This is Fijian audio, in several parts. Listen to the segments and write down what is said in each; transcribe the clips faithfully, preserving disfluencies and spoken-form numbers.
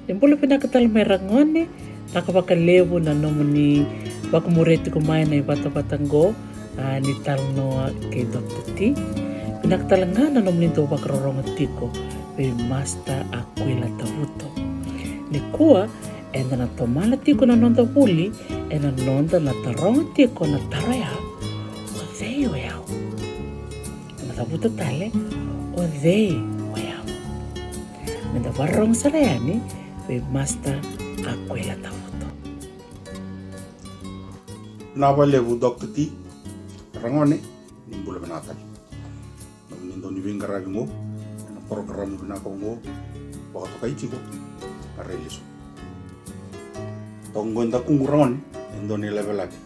Ni bula vinaka tale mai, ragone. Vinaka vakalevu na nomuni vakamuria tiko mai na ivatavata qo, a, ni talanoa kei Doctor T. Vinaka tale ga na nomuni dau vakarorogo tiko vei Master Akuila Tavuto. Nikua eda na tomana tiko na noda vuli ena noda na taroga tiko na taro ya: O cei o yau? Na cavuta tale: O cei o yau? Meda vakarorogo sara yani vei Master Akuila Tavuto. Vinaka vakalevu Doctor T. Ragone, ni bula vinaka tale. Nomuni dau ni veiqaravi qo ena porokaramu vinaka qo, vakatokai tiko na Rai Lesu. Toka qo e dakuqu, ragone, e dua na ilavelave.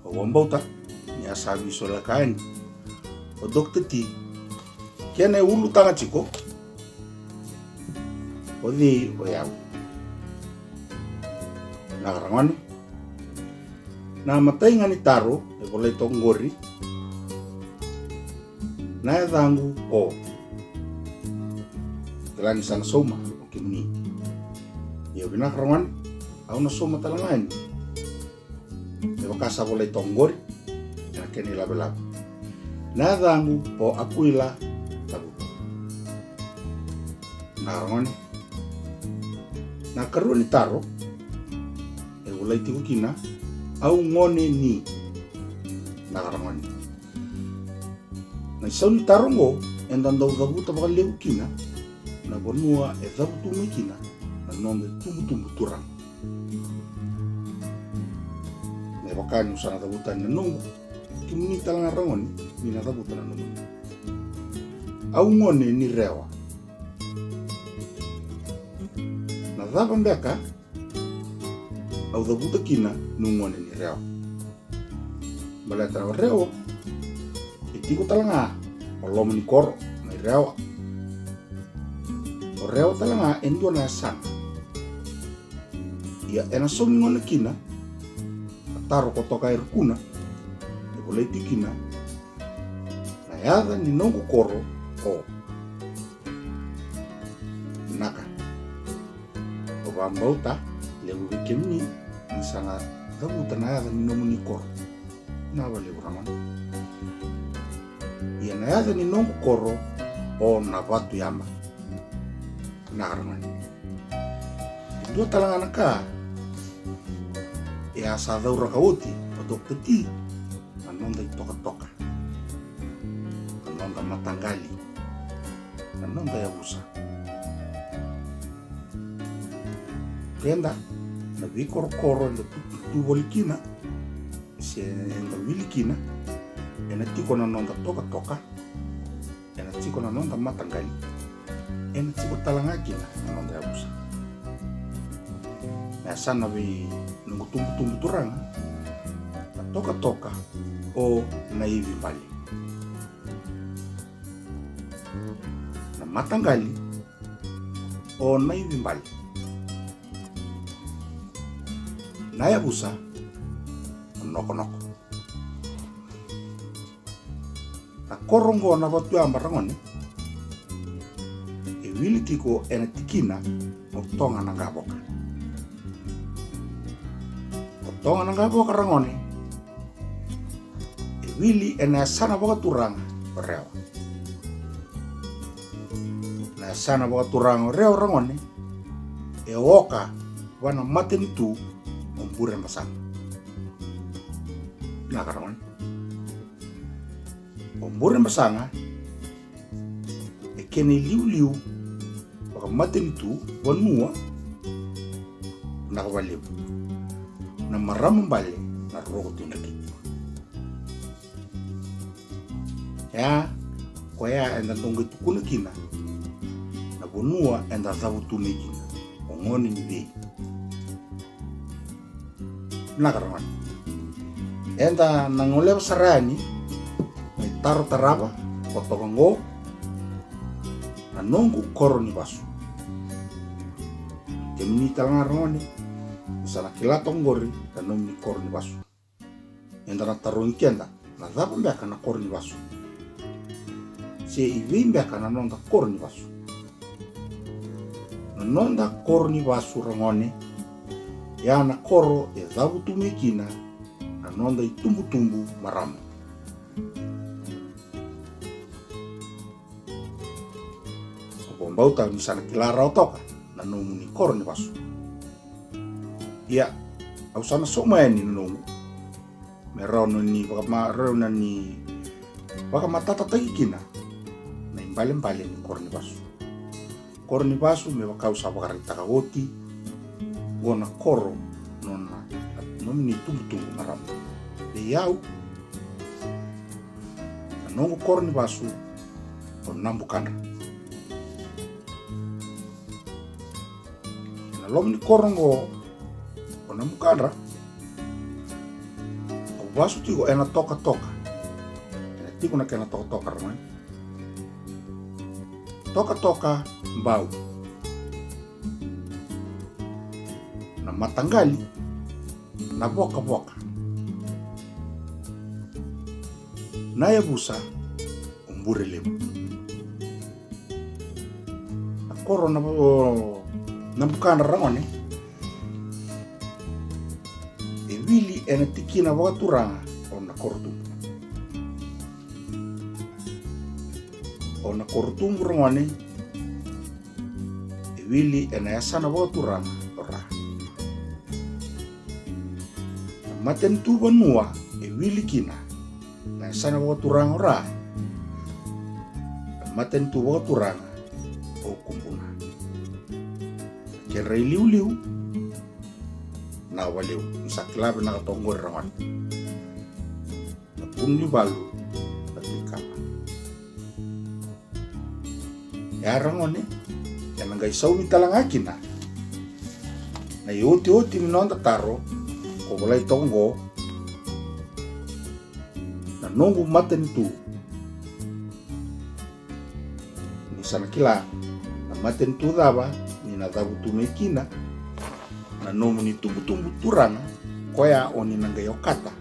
Au vakabauta ni a sa veisoleka yani o Doctor T, kena e ulutaga tiko: O cei o yau? Vinaka, ragone. Na imatai ga ni taro e volai toka qori: Na yacaqu o. Kila ni sa na sauma o kemuni. Ia vinaka, ragone, au na sauma tale ga yani me vaka sa volai toka qori ena kena ilavelave: Na yacaqu o Akuila Tavuto. Na, ragone, na ikarua ni taro e volai tiko kina: Au gone ni. Na, ragone, na isau ni taro qo eda dau cavuta vakalevu kina na vanua e cavutu mai kina na noda itubutubu turaga. Me vaka niu sa na cavuta yani na noqu, kemuni tale ga, ragone, ni na cavuta na nomuni. Au gone ni Rewa. Na cava beka au cavuta kina niu gone ni Rewa? Baleta o Rewa e tiko tale ga o loma ni koro mai Rewa. O Rewa tale ga e dua na yasana. Ia ena saumi gona kina na taro ko Toka e Rukuna, e volai tiko kina: Na yaca ni noqu koro o. Vinaka. Au vakabauta levu vei kemuni ni sa na cavuta na yaca ni nomuni koro. Vinaka vakalevu, ragone. Ia na yaca ni noqu koro o Navatuyaba. Vinaka, ragone. E dua tale ga na ka e a sa cauraka oti o Doctor T, na noda itokatoka, na noda mataqali, na noda yavusa. Keda na veikorokoro eda tu, tu voli kina, se eda wili kina, ena tiko na noda tokatoka, ena tiko na noda mataqali, ena tiko tale ga kina na noda yavusa. Na yasana vei noqu tubutubu turaga, na tokatoka o Naivibale. Na mataqali o Naivibale. Na yavusa o Nokonoko. Na koro oqo Navatuyaba, ragone, e wili tiko ena tikina o Toga na Qavoka. O Toga na Qavoka, ragone, e wili ena yasana vakaturaga o Rewa. Na yasana vakaturaga o Rewa, ragone, e oka vua na matanitu o Burebasaga. Vinaka, ragone. O Burebasaga e kena iliuliu vakamatanitu, vanua, vinaka vakalevu, na Maramabale na Roko Tui Draketi. Ya, koya eda dau qai tukuna kina na vanua eda cavutu mai kina, o gone ni vei. Vinaka, ragone. Eda na goleva sara yani na itaro tarava ko Toka oqo: Na noqu koro ni vasu. Kemuni tale ga, ragone, ni sa na kila toka oqori na nomuni koro ni vasu. Eda na tarogi keda, na cava beka na koro ni vasu? Se i vei beka na noda koro ni vasu? Na Noda koro ni vasu ragone, ya na koro e cavutu mai kina na noda itubutubu marama. Au vakabauta ni sa na kila rawa toka na nomuni koro ni vasu. Ia, au sa na sauma yani na noqu me rawa ni vakama, rawa ni vakamatatataki kina na ibalebale ni koro ni vasu. Koro ni vasu, me vaka au sa vakaraitaka oti, oqo na koro nona, nomuni itubutubu marama. Vei au, na noqu koro ni vasu o Nabukadra. Na loma ni koro oqo o Nabukadra, au vasu tiko ena tokatoka. Ena tiko na kena tokatoka ragone. Tokatoka bau. Na mataqali na vokavoka. Na yavusa o Burelevu. Na koro na vo-, Nabukadra ragone, e wili ena tikina vakaturaga o Nakorotubu. O Nakorotubu ragone, e wili ena yasana vakaturaga o Ra. Na matanitu vanua e wili kina na yasana vakaturaga o Ra, na matanitu vakaturaga o Kubuna. Kedra iliuliu, na valeu, ni sa kila vinaka toka oqori ragone. Na Vunivalu na Tui Kava. Ia ragone, ena qai saumi tale ga kina na iotioti ni noda taro, ko volai toka oqo, na noqu matanitu. Ni sa na kila na matanitu cava ni na cavutu mai kina na nomuni tubutubu turaga, koya o ni na qai okata.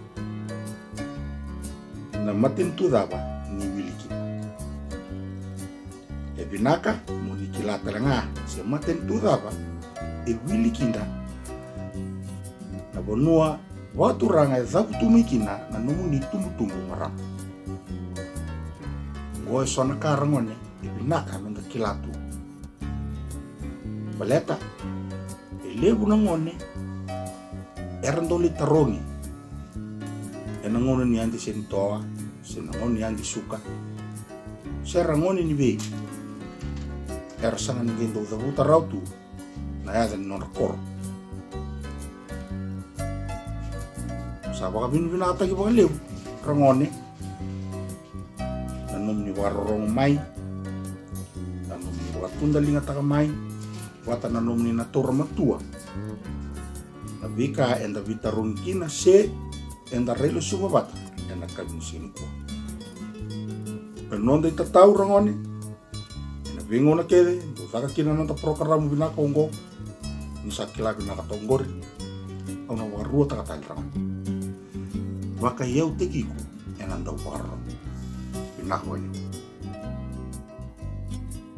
Na matanitu cava ni wili kina. E vinaka mo ni kila tale ga se matanitu cava e wili kina na vanua vakaturaga e cavutu mai kina na nomuni tubutubu marama. Oqo e so na ka ragone e vinaka meda kila tu. Baleta e levu na gone era dau lai tarogi ena gauna ni yadi senitoa, se na gauna ni yadi suka, se ra gone ni vei, era sega ni qai dau cavuta rawa tu na yaca ni nodra koro. Sa vakavinavinakataki vakalevu ragone na nomuni vakarorogo mai, na nomuni vakatudaligataka mai vata na nomuni na taura matua na veika eda veitarogi kina se eda railesuva vata ena yakavi ni siga nikua. Na noda itatau ragone, ena veigauna kece dau caka kina na noda porokaramu vinaka oqo, ni sa kila vinaka toka oqori, au na vakaruataka tale ragone. Vakaiyautaki iko ena dau vakarorogo. Vinaka vakalevu.